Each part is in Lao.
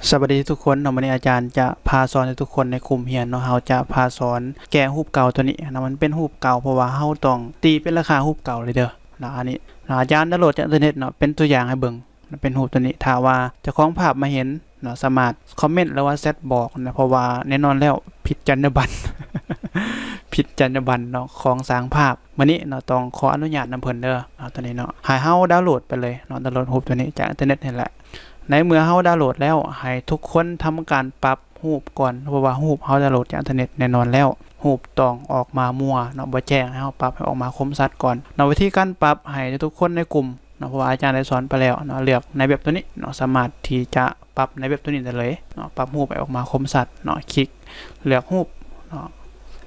ສະບາຍດີທຸກຄົນເນາະ, ມື້ນີ້ອາຈານຈະພາສອນໃຫ້ທຸກຄົນໃນກຸ່ມຮຽນເນາະ, ເຮົາຈະພາສອນແກະຮູບເກົ່າຕົວນີ້ເນາະ, ມັນເປັນຮູບເກົ່າ ເພາະວ່າເຮົາຕ້ອງຕີເປັນລາຄາຮູບເກົ່າເລີຍເດີເນາະ. ອັນນີ້ເນາະ ອາຈານດາວໂຫຼດຈາກອິນເຕີເນັດເນາະ, ເປັນຕົວຢ່າງໃຫ້ເບິ່ງເນາະ, ເປັນຮູບຕົວນີ້. ຖ້າວ່າເຈົ້າຂອງພາບມາເຫັນເນາະ, ສາມາດຄອມເມັນ ຫຼືວ່າແຊັດບອກເນາະ, ເພາະວ່າແນ່ນອນແລ້ວ ຜິດຈັນຍາບັນ ຜິດຈັນຍາບັນເນາະ ຂອງຊ່າງພາບ. ມື້ນີ້ເນາະ ຕ້ອງຂໍອະນຸຍາດນຳເພິ່ນເດີເນາະ, ຕົວນີ້ເນາະ ໃຫ້ເຮົາດາວໂຫຼດໄປເລີຍເນາະ, ດາວໂຫຼດຮູບຕົວນີ້ຈາກອິນເຕີເນັດນີ້ແຫຼະ. ໃນເມື່ອເຮົາດາວໂຫຼດແລ້ວ ໃຫ້ທຸກຄົນທຳການປັບຮູບກ່ອນ, ເພາະວ່າຮູບເຮົາດາວໂຫຼດຈາກອິນເຕີເນັດ ແນ່ນອນແລ້ວ ຮູບຕ້ອງອອກມາມົ່ວເນາະ, ບໍ່ແຈ້ງ. ໃຫ້ເຮົາປັບໃຫ້ອອກມາຄົມຊັດກ່ອນເນາະ. ວິທີການປັບ ໃຫ້ທຸກໆຄົນໃນກຸ່ມເນາະ, ເພາະວ່າອາຈານໄດ້ສອນໄປແລ້ວເນາະ, ເລືອກໃນເວັບຕົວນີ້ເນາະ, ສາມາດທີ່ຈະປັບໃນເວັບຕົວນີ້ໄດ້ເລີຍເນາະ, ປັບຮູບໃຫ້ອອກມາຄົມຊັດເນາະ. ຄລິກເລືອກຮູບເນາະ,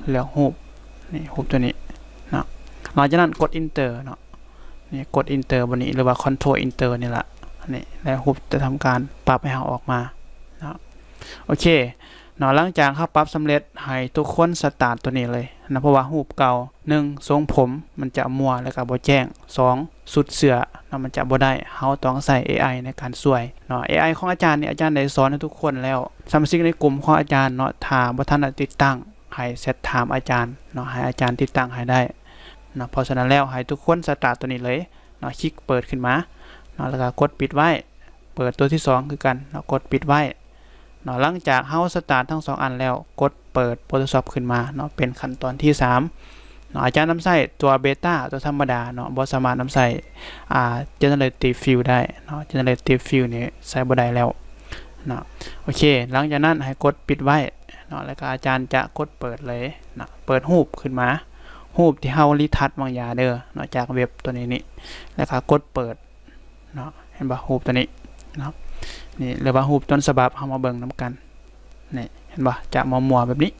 ເລືອກຮູບ ນີ້ ຮູບຕົວນີ້ເນາະ. ຫຼັງຈາກນັ້ນກົດ Enter ເນາະ, ນີ້ ກົດ Enter ບ່ອນນີ້ ຫຼືວ່າ Control Enter ນີ້ລະ, ນີ້ ແລ້ວຮູບຈະທຳການປັບໃຫ້ເຮົາອອກມາເນາະ. ໂອເຄເນາະ, ຫຼັງຈາກເຮົາປັບສຳເລັດ ໃຫ້ທຸກຄົນສະຕາດຕົວນີ້ເລີຍເນາະ, ເພາະວ່າຮູບເກົ່າ ໜຶ່ງ ຊົງຜົມມັນຈະມົ່ວ ແລ້ວກໍບໍ່ແຈ້ງ, ສອງ ຊຸດເສື້ອເນາະ ມັນຈະບໍ່ໄດ້, ເຮົາຕ້ອງໃຊ້ ເອໄອ ໃນການຊ່ວຍເນາະ. ເອໄອ ຂອງອາຈານນີ້ ອາຈານໄດ້ສອນໃຫ້ທຸກຄົນແລ້ວ, ສະມາຊິກໃນກຸ່ມຂອງອາຈານເນາະ ຖ້າບໍ່ທັນໄດ້ຕິດຕັ້ງ ໃຫ້ແຊັດຖາມອາຈານເນາະ, ໃຫ້ອາຈານຕິດຕັ້ງໃຫ້ໄດ້ເນາະ. ເພາະສະນັ້ນແລ້ວ ໃຫ້ທຸກຄົນສະຕາດຕົວນີ້ເລີຍເນາະ, ຄລິກເປີດຂຶ້ນມາເນາະ, ແລ້ວກໍກົດປິດໄວ້, ເປີດຕົວທີສອງຄືກັນເນາະ, ກົດປິດໄວ້ເນາະ. ຫຼັງຈາກເຮົາສະຕາດທັງສອງອັນແລ້ວ ກົດເປີດ Photoshop ຂຶ້ນມາເນາະ, ເປັນຂັ້ນຕອນທີສາມເນາະ. ອາຈານນຳໃຊ້ຕົວ Beta ຕົວທຳມະດາເນາະ, ບໍ່ສາມາດນຳໃຊ້ ອ່າ Generative Fill ໄດ້ເນາະ, Generative Fill ນີ້ໃຊ້ບໍ່ໄດ້ແລ້ວເນາະ. ໂອເຄ ຫຼັງຈາກນັ້ນໃຫ້ກົດປິດໄວ້ ເນາະ, ແລ້ວກໍອາຈານຈະກົດເປີດເລີຍເນາະ, ເປີດຮູບຂຶ້ນມາ, ຮູບທີ່ເຮົາຣີທັດວາງຢາເດີເນາະ, ຈາກເວັບຕົວນີ້ນີ້, ແລ້ວກໍກົດເປີດເນາະ. ເຫັນບໍ່? ຮູບຕົວນີ້ເນາະ, ນີ້ ຫຼືວ່າຮູບຕົ້ນສະບັບ, ເຮົາມາເບິ່ງນຳກັນ. ນີ້ ເຫັນບໍ່? ຈະມົ່ວໆແບບນີ້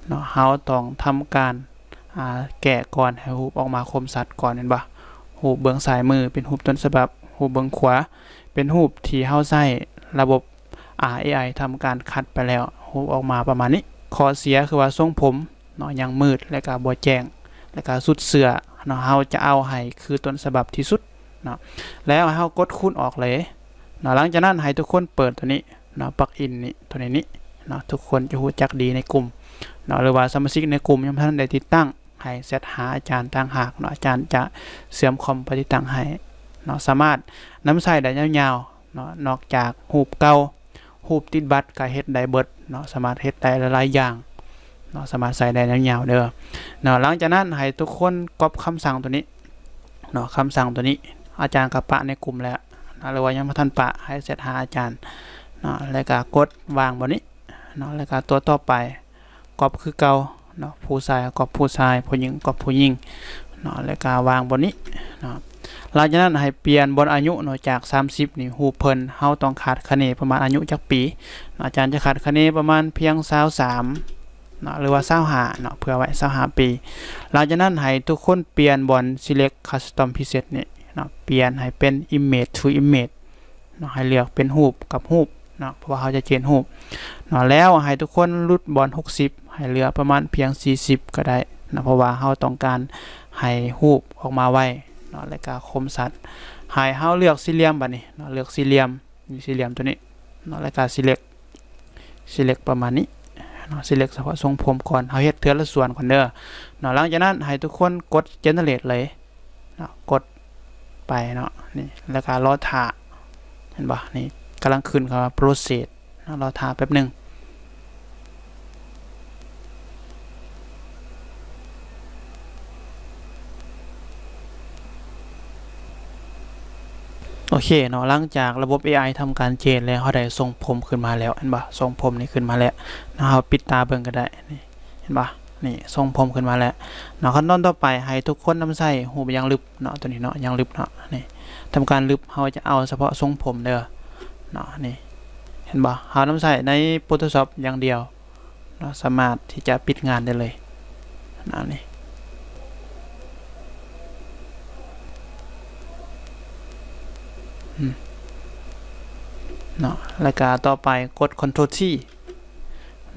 ເນາະ, ເຮົາຕ້ອງທຳການ ອ່າ ແກະກ່ອນ, ໃຫ້ຮູບອອກມາຄົມຊັດກ່ອນ, ເຫັນບໍ່? ຮູບເບື້ອງຊ້າຍມືເປັນຮູບຕົ້ນສະບັບ, ຮູບເບື້ອງຂວາເປັນຮູບທີ່ເຮົາໃຊ້ລະບົບ ອ່າ ເອໄອ ທຳການຄັດໄປແລ້ວ, ຮູບອອກມາປະມານນີ້. ຂໍ້ເສຍຄືວ່າຊົງຜົມເນາະ ຍັງມືດ ແລະກະບໍ່ແຈ້ງ ແລະກະຊຸດເສື້ອເນາະ, ເຮົາຈະເອົາໃຫ້ຄືຕົ້ນສະບັບທີ່ສຸດເນາະ, ແລ້ວໃຫ້ເຮົາກົດຄູນອອກເລີຍເນາະ. ຫຼັງຈາກນັ້ນໃຫ້ທຸກຄົນເປີດຕົວນີ້ເນາະ, ປລັກອິນນີ້ ຕົວນີ້ນີ້ເນາະ, ທຸກຄົນຈະຮູ້ຈັກດີໃນກຸ່ມເນາະ, ຫຼືວ່າສະມາຊິກໃນກຸ່ມຍັງບໍ່ທັນໄດ້ຕິດຕັ້ງ ໃຫ້ແຊັດຫາອາຈານຕ່າງຫາກເນາະ, ອາຈານຈະເຊື່ອມຄອມໄປຕິດຕັ້ງໃຫ້ເນາະ. ສາມາດນຳໃຊ້ໄດ້ຍາວໆເນາະ, ນອກຈາກຮູບເກົ່າ, ຮູບຕິດບັດກໍເຮັດໄດ້ເບິດເນາະ, ສາມາດເຮັດໄດ້ຫຼາຍໆຢ່າງເນາະ, ສາມາດໃຊ້ໄດ້ຍາວໆເດີເນາະ. ຫຼັງຈາກນັ້ນໃຫ້ທຸກຄົນກັອບຄຳສັ່ງຕົວນີ້ເນາະ, ຄຳສັ່ງຕົວນີ້ອາຈານກໍປະໃນກຸ່ມແລ້ວເນາະ, ຫຼືວ່າຍັງບໍ່ທັນປະ ໃຫ້ແຊັດຫາອາຈານເນາະ, ແລ້ວກໍກົດວາງບ່ອນນີ້ເນາະ, ແລ້ວກໍຕົວຕໍ່ໄປ ກັອບຄືເກົ່າເນາະ, ຜູ້ຊາຍກັອບຜູ້ຊາຍ, ຜູ້ຍິງກັອບຜູ້ຍິງເນາະ, ແລ້ວກະວາງບ່ອນນີ້ເນາະ. ຫຼັງຈາກນັ້ນໃຫ້ປ່ຽນບ່ອນອາຍຸເນາະ, ຈາກສາມສິບນີ້ ຮູບເພິ່ນ ເຮົາຕ້ອງຄາດຄະເນປະມານອາຍຸຈັກປີເນາະ, ອາຈານຈະຄາດຄະເນປະມານພຽງຊາວສາມເນາະ ຫຼືວ່າຊາວຫ້າເນາະ, ເຜື່ອໄວ້ຊາວຫ້າປີ. ຫຼັງຈາກນັ້ນໃຫ້ທຸກຄົນປ່ຽນບ່ອນ Select Custom Preset ນີ້ເນາະ, ປ່ຽນໃຫ້ເປັນ Image to Image ເນາະ, ໃຫ້ເລືອກເປັນຮູບກັບຮູບເນາະ, ເພາະວ່າເຮົາຈະເຈນຮູບເນາະ. ແລ້ວໃຫ້ທຸກຄົນຫຼຸດບ່ອນຫົກສິບ ໃຫ້ເຫຼືອປະມານພຽງສີ່ສິບກໍໄດ້ເນາະ, ເພາະວ່າເຮົາຕ້ອງການໃຫ້ຮູບອອກມາໄວເນາະ ແລະກະຄົມຊັດ. ໃຫ້ເຮົາເລືອກສີ່ຫຼ່ຽມບາດນີ້ເນາະ, ເລືອກສີ່ຫຼ່ຽມ ມີສີ່ຫຼ່ຽມຕົວນີ້ເນາະ, ແລະກະ Select Select ປະມານນີ້ເນາະ, Select ສະເພາະຊົງຜົມກ່ອນ, ເຮົາເຮັດເທື່ອລະສ່ວນກ່ອນເດີເນາະ. ຫຼັງຈາກນັ້ນໃຫ້ທຸກຄົນກົດ Generate ເລີຍເນາະ, ກົດໄປເນາະ, ນີ້ ແລ້ວກໍລໍຖ້າ, ເຫັນບໍ່? ນີ້ກຳລັງຂຶ້ນຄຳວ່າ Process ເນາະ, ລໍຖ້າແປັບໜຶ່ງ. ໂອເຄເນາະ, ຫຼັງຈາກລະບົບ ເອໄອ ທຳການເຈນແລ້ວ, ເຮົາໄດ້ຊົງຜົມຂຶ້ນມາແລ້ວ, ເຫັນບໍ່? ຊົງຜົມນີ້ຂຶ້ນມາແລ້ວເນາະ, ເຮົາປິດຕາເບິ່ງກໍໄດ້. ນີ້ ເຫັນບໍ່? ນີ້ ຊົງຜົມຂຶ້ນມາແລ້ວເນາະ. ຂັ້ນຕອນຕໍ່ໄປໃຫ້ທຸກຄົນນຳໃຊ້ຮູບຢ່າງລຶບເນາະ, ຕົວນີ້ເນາະ, ຢ່າງລຶບເນາະ. ນີ້ ທຳການລຶບ, ເຮົາຈະເອົາສະເພາະຊົງຜົມເດີເນາະ. ນີ້ ເຫັນບໍ່? ເຮົານຳໃຊ້ໃນ Photoshop ຢ່າງດຽວ ເນາະ, ສາມາດທີ່ຈະປິດງານໄດ້ເລີຍເນາະ. ນີ້ ອືມ ເນາະ, ແລ້ວກະຕໍ່ໄປກົດ Ctrl T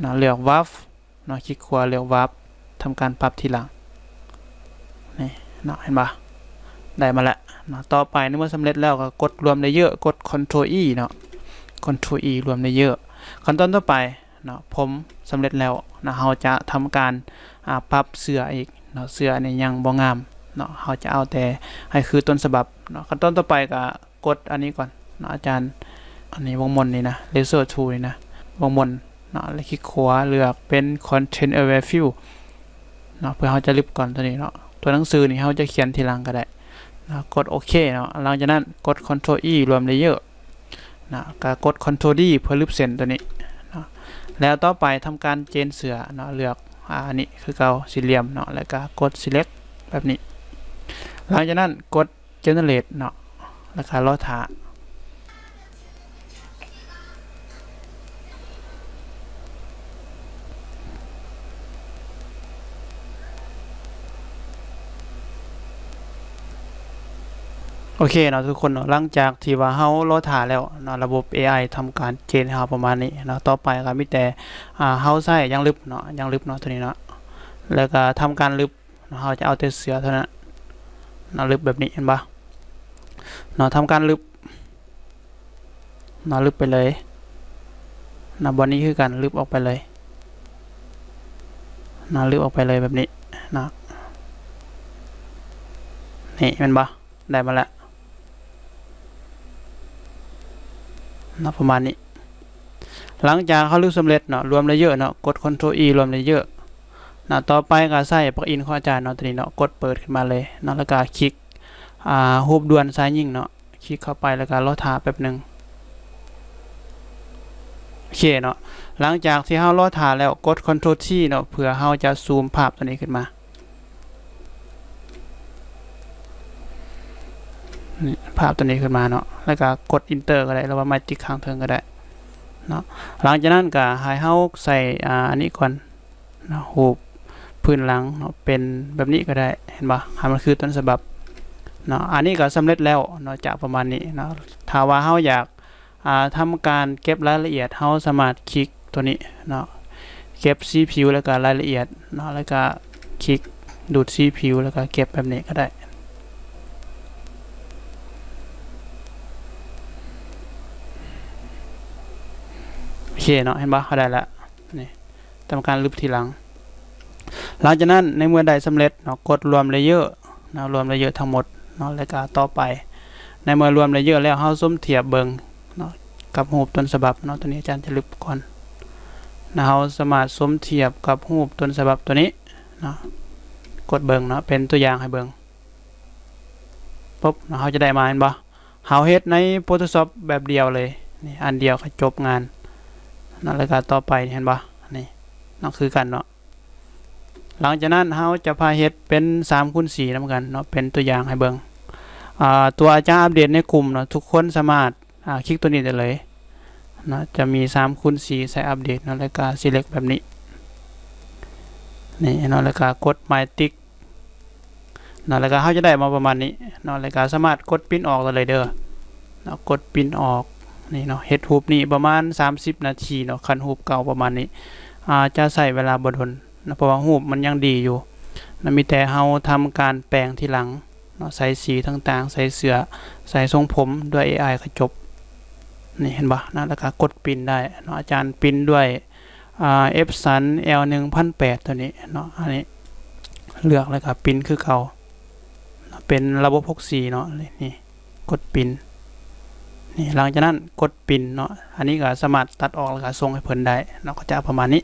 ເນາະ, ເລືອກ Warp ເນາະ, ຄລິກຂວາເລືອກ Warp ທຳການປັບທີຫຼັງ. ນີ້ເນາະ, ເຫັນບໍ່? ໄດ້ມາແລ້ວເນາະ. ຕໍ່ໄປໃນເມື່ອສຳເລັດແລ້ວກໍກົດລວມ Layer ກົດ Ctrl E ເນາະ, Ctrl E ລວມ Layer. ຂັ້ນຕອນຕໍ່ໄປເນາະ ຜົມສຳເລັດແລ້ວເນາະ ເຮົາຈະທຳການ ອາ ປັບເສື້ອອີກເນາະ. ເສື້ອນີ້ຍັງບໍ່ງາມເນາະ ເຮົາຈະເອົາແຕ່ໃຫ້ຄືຕົ້ນສະບັບເນາະ. ຂັ້ນຕອນຕໍ່ໄປກໍ ກົດອັນນີ້ກ່ອນເນາະອາຈານ, ອັນນີ້ວົງມົນນີ້ນະ Lasso Tool ນີ້ນະ ວົງມົນເນາະ ແລ້ວຄລິກຂວາ ເລືອກເປັນ Content Aware Fill ເນາະ ເພື່ອເຮົາຈະລຶບກ່ອນຕົວນີ້ເນາະ. ຕົວໜັງສືນີ້ເຮົາຈະຂຽນທີຫຼັງກໍໄດ້ເນາະ. ກົດໂອເຄເນາະ. ຫຼັງຈາກນັ້ນກົດ Ctrl E ລວມ Layer ເນາະ ກໍກົດ Ctrl D ເພື່ອລຶບເສັ້ນຕົວນີ້ເນາະ. ແລ້ວຕໍ່ໄປທຳການ Change ເສື້ອເນາະ ເລືອກ ອາ ອັນນີ້ຄືເກົ່າ ສີ່ຫຼ່ຽມເນາະ ແລ້ວກໍກົດ Select ແບບນີ້. ຫຼັງຈາກນັ້ນກົດ Generate ເນາະ ແລ້ວກໍລໍຖ້າ. ໂອເຄເນາະທຸກຄົນເນາະ, ຫຼັງຈາກທີ່ວ່າເຮົາລໍຖ້າແລ້ວເນາະ ລະບົບ ເອໄອ ທຳການ Gen ໃຫ້ເຮົາປະມານນີ້ເນາະ. ຕໍ່ໄປກໍມີແຕ່ ອາ ເຮົາໃຊ້ຢາງລຶບເນາະ, ຢາງລຶບເນາະ ຕົວນີ້ເນາະ, ແລ້ວກໍທຳການລຶບ ເຮົາຈະເອົາແຕ່ເສື້ອເທົ່ານັ້ນເນາະ. ລຶບແບບນີ້ເຫັນບໍ່ເນາະ, ທຳການລຶບເນາະ, ລຶບໄປເລີຍເນາະ. ບ່ອນນີ້ຄືກັນ ລຶບອອກໄປເລີຍເນາະ, ລຶບອອກໄປເລີຍແບບນີ້ເນາະ. ນີ້ແມ່ນບໍ່? ໄດ້ມາແລ້ວເນາະ ປະມານນີ້. ຫຼັງຈາກເຮົາລຶບສຳເລັດເນາະ ລວມ Layer ເນາະ, ກົດ Ctrl E ລວມ Layer ເນາະ. ຕໍ່ໄປກໍໃຊ້ plugin ຂອງອາຈານເນາະ ຕົວນີ້ເນາະ, ກົດເປີດຂຶ້ນມາເລີຍເນາະ, ແລ້ວກໍຄລິກ ອາ ຮູບດ່ວນຊາຍຍິງເນາະ, ຄລິກເຂົ້າໄປ ແລ້ວກໍລໍຖ້າແປັບໜຶ່ງ. ໂອເຄເນາະ, ຫຼັງຈາກທີ່ເຮົາລໍຖ້າແລ້ວ ກົດ Ctrl T ເນາະ ເພື່ອເຮົາຈະຊູມພາບຕົວນີ້ຂຶ້ນມາ. ນີ້ ພາບຕົວນີ້ຂຶ້ນມາເນາະ, ແລ້ວກໍກົດ Enter ກໍໄດ້ ຫຼືວ່າໄມຕິກຂ້າງເທິງກໍໄດ້ເນາະ. ຫຼັງຈາກນັ້ນກໍໃຫ້ເຮົາໃສ່ ອາ ອັນນີ້ກ່ອນເນາະ, ຮູບພື້ນຫຼັງເນາະ ເປັນແບບນີ້ກໍໄດ້ ເຫັນບໍ່? ໃຫ້ມັນຄືຕົ້ນສະບັບເນາະ. ອັນນີ້ກໍສຳເລັດແລ້ວເນາະ, ຈະປະມານນີ້ເນາະ. ຖ້າວ່າເຮົາຢາກ ອາ ທຳການເກັບລາຍລະອຽດ ເຮົາສາມາດຄລິກຕົວນີ້ເນາະ, ເກັບສີຜິວ ແລ້ວກໍລາຍລະອຽດເນາະ, ແລ້ວກໍຄລິກດູດສີຜິວ ແລ້ວກໍເກັບແບບນີ້ກໍໄດ້. ໂອເຄເນາະ, ເຫັນບໍ່? ເຮົາໄດ້ລະ. ນີ້ ທຳການລຶບທີຫຼັງ. ຫຼັງຈາກນັ້ນ ໃນເມື່ອໄດ້ສຳເລັດເນາະ ກົດລວມ Layer ເນາະ, ລວມ Layer ທັງໝົດເນາະ. ແລ້ວກໍຕໍ່ໄປ ໃນເມື່ອລວມ Layer ແລ້ວ ເຮົາສົມທຽບເບິ່ງເນາະ ກັບຮູບຕົ້ນສະບັບເນາະ. ຕົວນີ້ອາຈານຈະລຶບກ່ອນເນາະ, ເຮົາສາມາດສົມທຽບກັບຮູບຕົ້ນສະບັບຕົວນີ້ເນາະ. ກົດເບິ່ງເນາະ, ເປັນຕົວຢ່າງໃຫ້ເບິ່ງ. ປຶບເນາະ, ເຮົາຈະໄດ້ມາ ເຫັນບໍ່? ເຮົາເຮັດໃນ Photoshop ແບບດຽວເລີຍ, ນີ້ອັນດຽວກໍຈົບງານເນາະ. ແລ້ວກໍຕໍ່ໄປ ເຫັນບໍ່? ນີ້ເນາະ ຄືກັນເນາະ. ຫຼັງຈາກນັ້ນເຮົາຈະພາເຮັດເປັນສາມຄູນສີ່ນຳກັນເນາະ, ເປັນຕົວຢ່າງໃຫ້ເບິ່ງ. ອາ ຕົວອາຈານອັບເດດໃນກຸ່ມເນາະ, ທຸກຄົນສາມາດ ອາ ຄລິກຕົວນີ້ໄດ້ເລີຍເນາະ, ຈະມີສາມຄູນສີ່ໃສ່ອັບເດດເນາະ, ແລ້ວກໍ Select ແບບນີ້ ນີ້ເນາະ, ແລ້ວກໍກົດໄມຕິກ ເນາະ, ແລ້ວກໍເຮົາຈະໄດ້ມາປະມານນີ້ເນາະ, ແລ້ວກໍສາມາດກົດປິ່ນອອກໄດ້ເລີຍເດີເນາະ, ກົດປິ່ນອອກນີ້ເນາະ. ເຮັດຮູບນີ້ປະມານສາມສິບນາທີເນາະ, ຄັນຮູບເກົ່າປະມານນີ້ ອາດຈະໃຊ້ເວລາບໍ່ດົນເນາະ, ເພາະວ່າຮູບມັນຍັງດີຢູ່ເນາະ, ມີແຕ່ເຮົາທຳການແປງທີຫຼັງເນາະ, ໃສ່ສີຕ່າງໆ, ໃສ່ເສື້ອ, ໃສ່ຊົງຜົມດ້ວຍ ເອໄອ ກໍຈົບ. ນີ້ເຫັນບໍ່ເນາະ, ແລ້ວກໍກົດປິ່ນໄດ້ເນາະ, ອາຈານປິ່ນດ້ວຍ ອາ Epson L ໜຶ່ງພັນແປດ ຕົວນີ້ເນາະ. ອັນນີ້ເລືອກແລ້ວກໍປິ່ນຄືເກົ່າ, ເປັນລະບົບຫົກສີ່ເນາະ. ນີ້ ນີ້ ກົດປິ່ນ ນີ້ ຫຼັງຈາກນັ້ນກົດປິ່ນເນາະ. ອັນນີ້ກໍສາມາດຕັດອອກແລ້ວກໍສົ່ງໃຫ້ເພິ່ນໄດ້ເນາະ, ກໍຈະປະມານນີ້